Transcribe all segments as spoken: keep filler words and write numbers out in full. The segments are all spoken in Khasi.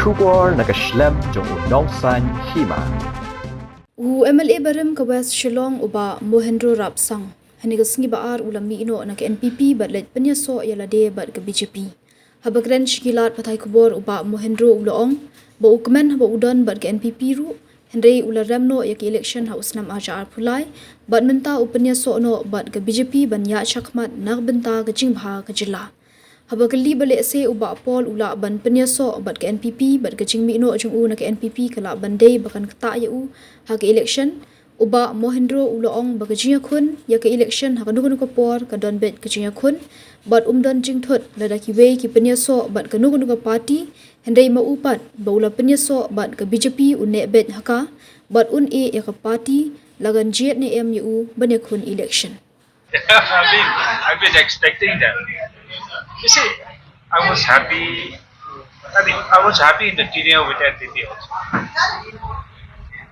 Khubor na ka shlem jong u Nongsaiñ Hima. U M L A barim ka West Shillong u Bah Mohendro Rapsang, hynne ka sngi ba ar u la mih noh na ka N P P bad leit pynïasoh ïa lade bad ka B J P. Haba kren sha ki lad pathai khubor u Bah Mohendro u la ong ba u kmen haba u don bad ka N P P ruh, hynrei u la rem noh ïa ka election ha u snem arhajar arphew lai, bad mynta u pynïasoh noh bad ka B J P ban ïaid shakhmat na ka bynta ka jingbha ka jylla. Haba kylli ba lehse u Bah Paul u lah ban pynïasoh bad ka N P P bad ka jingmih noh jong u na ka N P P ka lah ban dei ba kan ktah ïa u ha ka election, u Bah Mohendro u la ong ba ka jingïakhun ïa ka election ha kano kano ka por ka don beit ka jingïakhun, bad um don jingthut lada kiwei ki pynïasoh bad kano kano ka party, hynrei ma u pat ba u la pynïasoh bad ka B J P un neh beit ha ka, bad un ïeh ïa ka party la kan jied ne em ïa u ban ïakhun election. I've been, I've been expecting them. You see, I was happy. I mean, I was happy in the tenure with N P P also.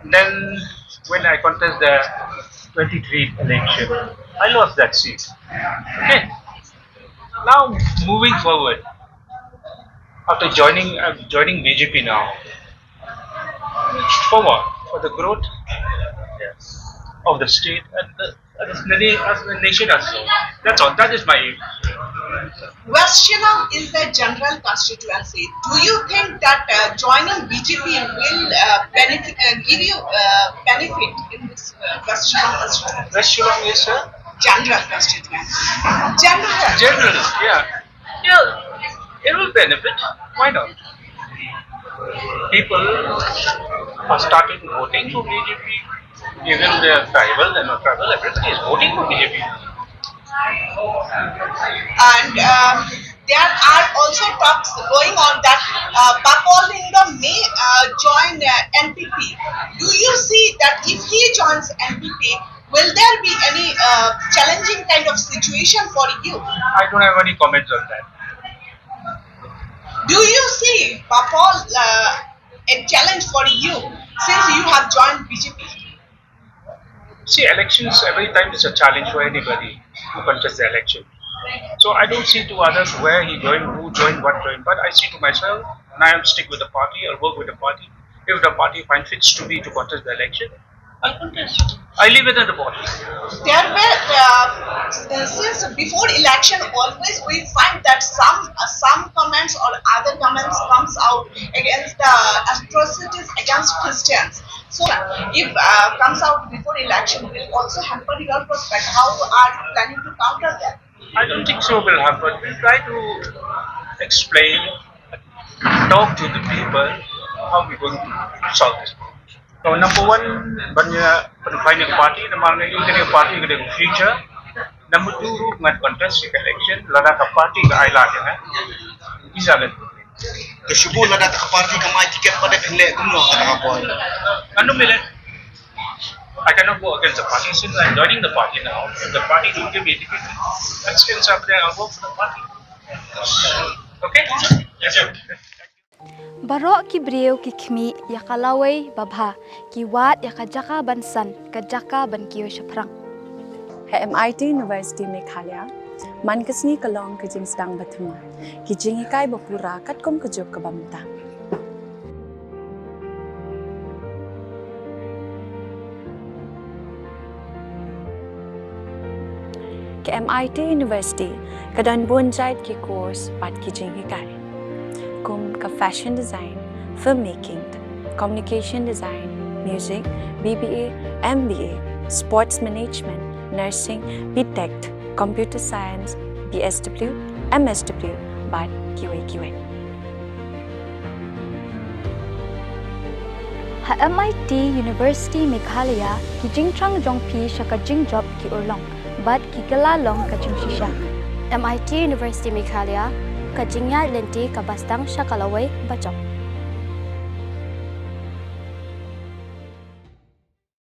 And then when I contest the twenty-three election, I lost that seat. Okay. Now, moving forward, after joining, I'm joining B J P now. For what? For the growth of the state and the, and the, na-, as the nation as well. That's all. That is my aim. West Shillong is the general constituency. Do you think that uh, joining B J P will uh, benefit, uh, give you uh, benefit in this uh, West Shillong constituency? West Shillong is a general constituency. General. General, yeah. Yeah, it will benefit. Why not? People are starting voting for B J P. Even the tribal and not tribal, everybody is voting for B J P. And um, there are also talks going on that uh, Bapol Lingam may uh, join uh, N P P. Do you see that if he joins N P P, will there be any uh, challenging kind of situation for you? I don't have any comments on that. Do you see Bapol uh, a challenge for you since you have joined B J P? See, elections every time is a challenge for anybody who contests the election. So I don't see to others where he joined, who joined, what joined, but I see to myself, and I will stick with the party, I'll work with the party. If the party finds fits to me to contest the election, I'll contest. I leave it at the party. There were, uh, since before election, always we find that some uh, some comments or other comments comes out against the atrocities against Christians. So if uh, comes out before election, will also hamper your prospect. How are you planning to counter that? I don't think so will happen. We'll try to explain, talk to the people how we're going to solve this problem. So number one, ban ïa pynphai ïa ka party, namar nga ïohi ka party ka dei ka future. Number two ruh ngan contest ïa ka election lada ka party ka ai lad ïa nga. Isa le. Te shu bun lada ka party kam ai ticket pat, phin leh kumno kata ka por? Ngan ym leh. I cannot go against the party since I'm joining the party now. If the party don't give me a ticket, that's against something, I'll work for the party. Okay? Yes, sir. Baroh ki briew ki khmih ïa ka lawei babha, ki wad ïa ka jaka ban san, ka jaka ban kiew shaphrang. Ha M I T University Meghalaya, man ka sngi ka long ka jingsdang bathymmai, ki jinghikai bapura katkum ka juk kaba mynta. Ka M I T University ka don bun jait ki course bad ki jinghikai, kum ka fashion design, filmmaking, communication design, music, B B A, M B A, sports management, nursing, B Tech, computer science, B S W, M S W, bad kiwei kiwei. Ha M I T University Meghalaya, ki jingthrang jong phi sha ka jingjop ki urlong bad ki kylla long ka jingshisha. M I T University Meghalaya, ka jingïaid lynti kaba sdang sha ka lawei bajop.